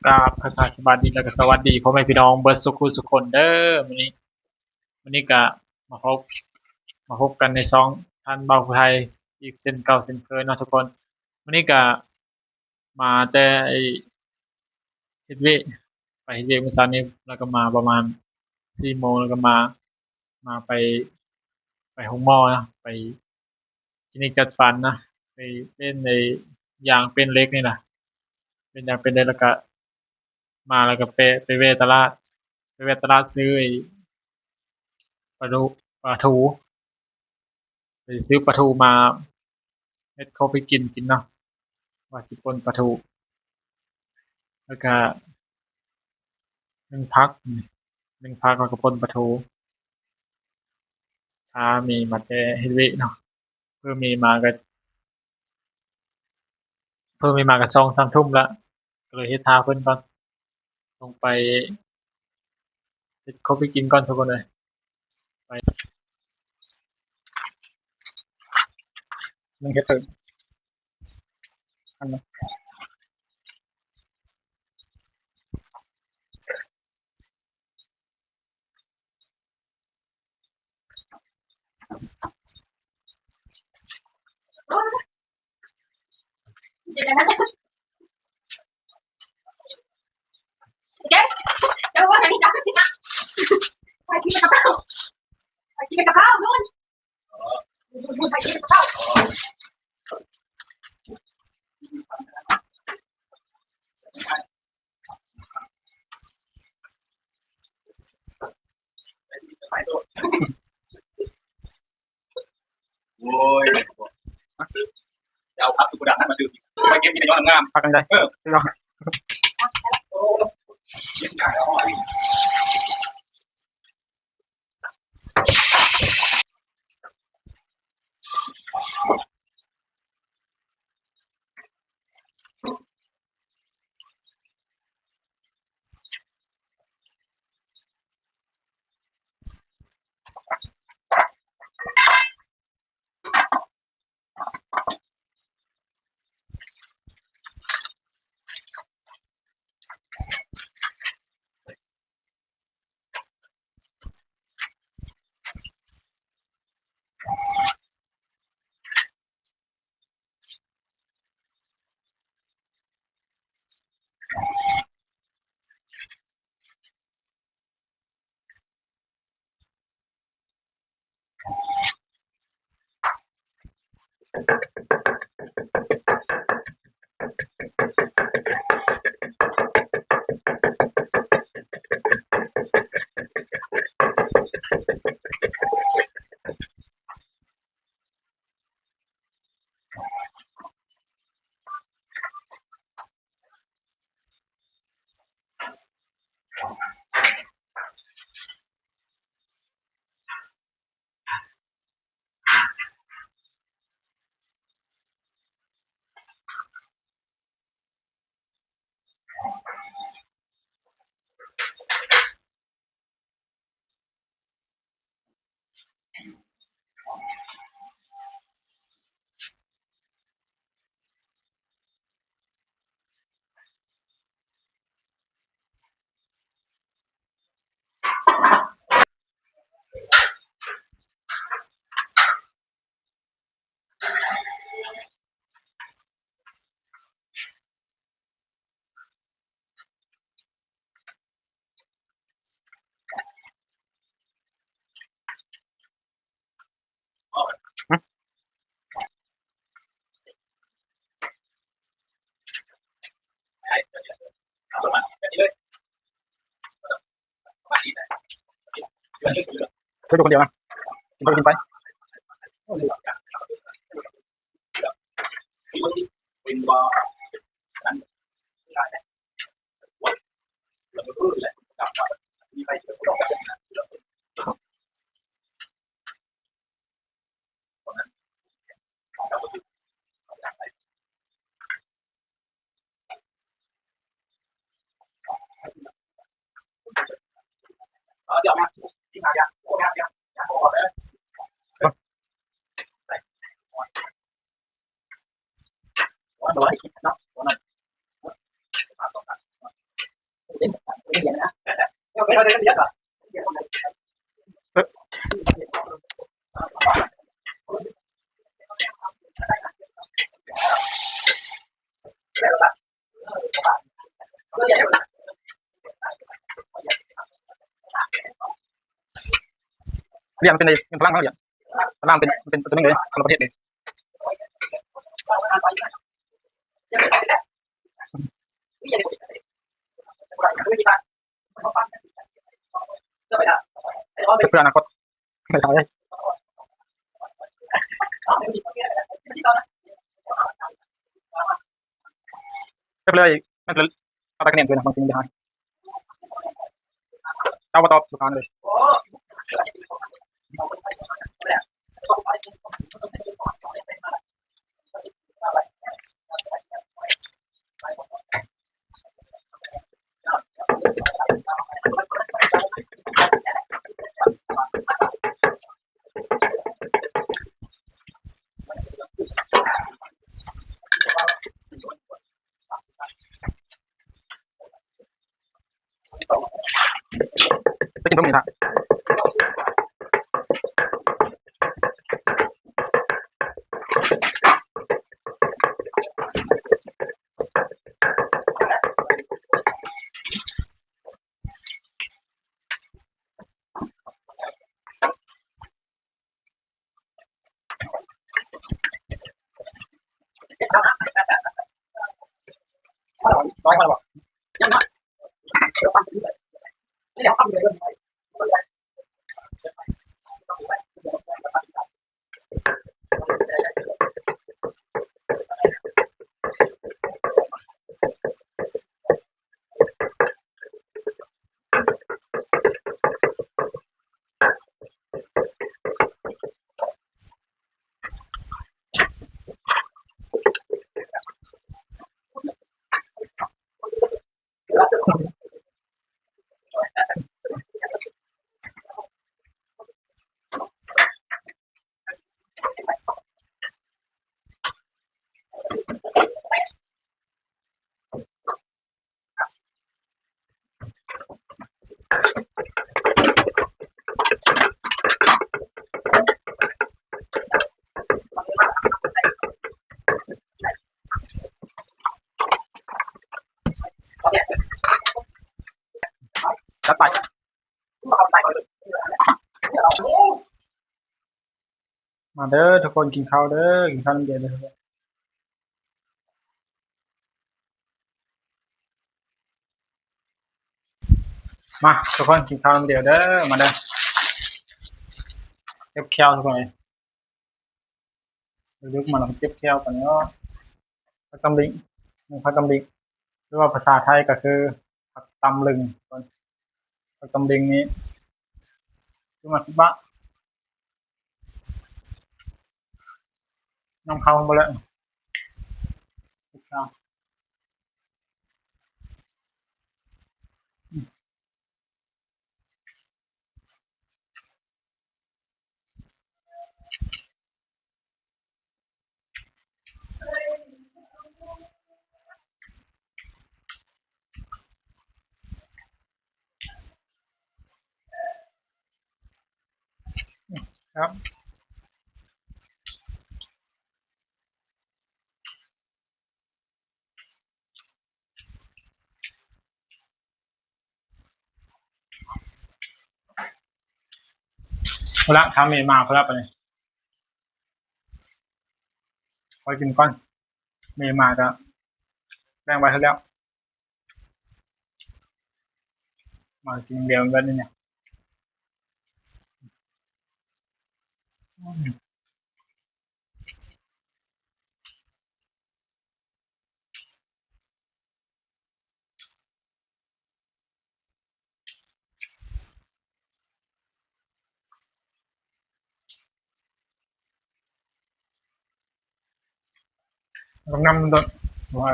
ກາບທັກທາຍສະບາຍດີ ແລະກະສະຫວັດດີພໍ່ແມ່ພີ່ນ້ອງເບິດສູ່ຜູ້ສູ່ຄົນເດີ. ມື້ນີ້ ມື້ນີ້ກະມາພົບ ມາພົບກັນໃນຊ່ອງທ່ານບ່າວຜູ້ໄທອີກເຊັ່ນເກົ່າເຊັ່ນເຄີຍເນາະທຸກຄົນ. ມື້ນີ້ກະມາແຕ່ໄອ້ເຮັດວຽກ ໄປເຮັດວຽກມື້ເຊົ້ານີ້ ແລ້ວກະມາປະມານສີ່ໂມງ ແລ້ວກະມາ ມາໄປ ໄປໂຮງໝໍນະ ໄປ ຄລີນິກຈັດຟັນນະ ໄປເປັນໄອ້ຢາງເປັນເຫຼັກນີ້ນະ ເປັນຢາງເປັນເຫຼັກ ແລ້ວກະມາ ແລ້ວກະໄປ ໄປແວ່ຕະຫຼາດ ໄປແວ່ຕະຫຼາດຊື້ໄອ້ປາດູ ປາທູ ໄປຊື້ປາທູມາເຮັດເຂົ້າໄປກິນ ກິນເນາະ ວ່າຊິປົ່ນປາທູ ແລ້ວກະໜຶ້ງຜັກ ໜຶ້ງຜັກ ແລ້ວກະປົ່ນປາທູ. ຖ້າແມ່ມາແຕ່ເຮັດວຽກເນາະ ເພິ່ນແມ່ມາກະ ເພິ່ນແມ່ມາກະສອງສາມທຸ່ມລະ ກະເລີຍເຮັດຖ້າເພິ່ນກ່ອນ ລົງໄປເຮັດເຂົ້າໄປກິນກ່ອນທຸກຄົນເອີຍ. ໄປ ຍັງເຮັດເພີ່ມ ອັນນັ້ນ. ໂອ້ຍ ຈະເອົາຜັກຢູ່ບໍ່ໄດ້ ມາຕື່ມ ໄປເກັບກິນຍ້ອນງາມ ຜັກອັນໃດ ເອີ ໂອ້.ເຮັດຢູ່ຄົນດຽວນະ ກິນໄປ ກິນໄປ. ວຽງເປັນໃດ ເປັນພະລັງເນາະ ວຽງ ພະລັງເປັນ ເປັນຕົວໜຶ່ງເລີຍ ຄົນລະປະເທດເລີຍ. ເຮັດເພື່ອອະນາຄົດ ໄປເລີຍ ເຮັດເລີຍ ມັນເອົາແຕ່ຄະແນນເກີນນະ ບາງທີມັນຈະຫາຍ ເຈົ້າບໍ່ຕອບລູກຄ້າເລີຍ. ໄປກິນເບິ່ງນີ້ລະ. ມາເດີທຸກຄົນ ກິນເຂົ້າເດີ ກິນເຂົ້ານຳດຽວເດີ. ມາທຸກຄົນ ກິນເຂົ້ານຳດຽວເດີ ມາເດີ. ເຈັບແຂ້ວທຸກຄົນເອີຍ ເລິກມາແລ້ວເຈັບແຂ້ວປານນີ້ເນາະ. ຜັກຕຳລິງ ແມ່ນຜັກຕຳລິງ ຫຼືວ່າພາສາໄທກໍຄືຜັກຕຳລຶງ. ຜັກຕຳລິງນີ້ຊື້ມາສິບບາດ. ນຳເຂົ້າບໍ່ແລ້ວ. ເອົາລະ ຖ້າແມ່ມາພຸ້ນລະ ບາດນີ້ ຂ້ອຍກິນກ່ອນ ແມ່ມາກະແບ່ງໄວ້ໃຫ້ແລ້ວ. ມາກິນດຽວເບິດນີ້ນະ. ຕ້ອງນຳໂດດ ວ່າ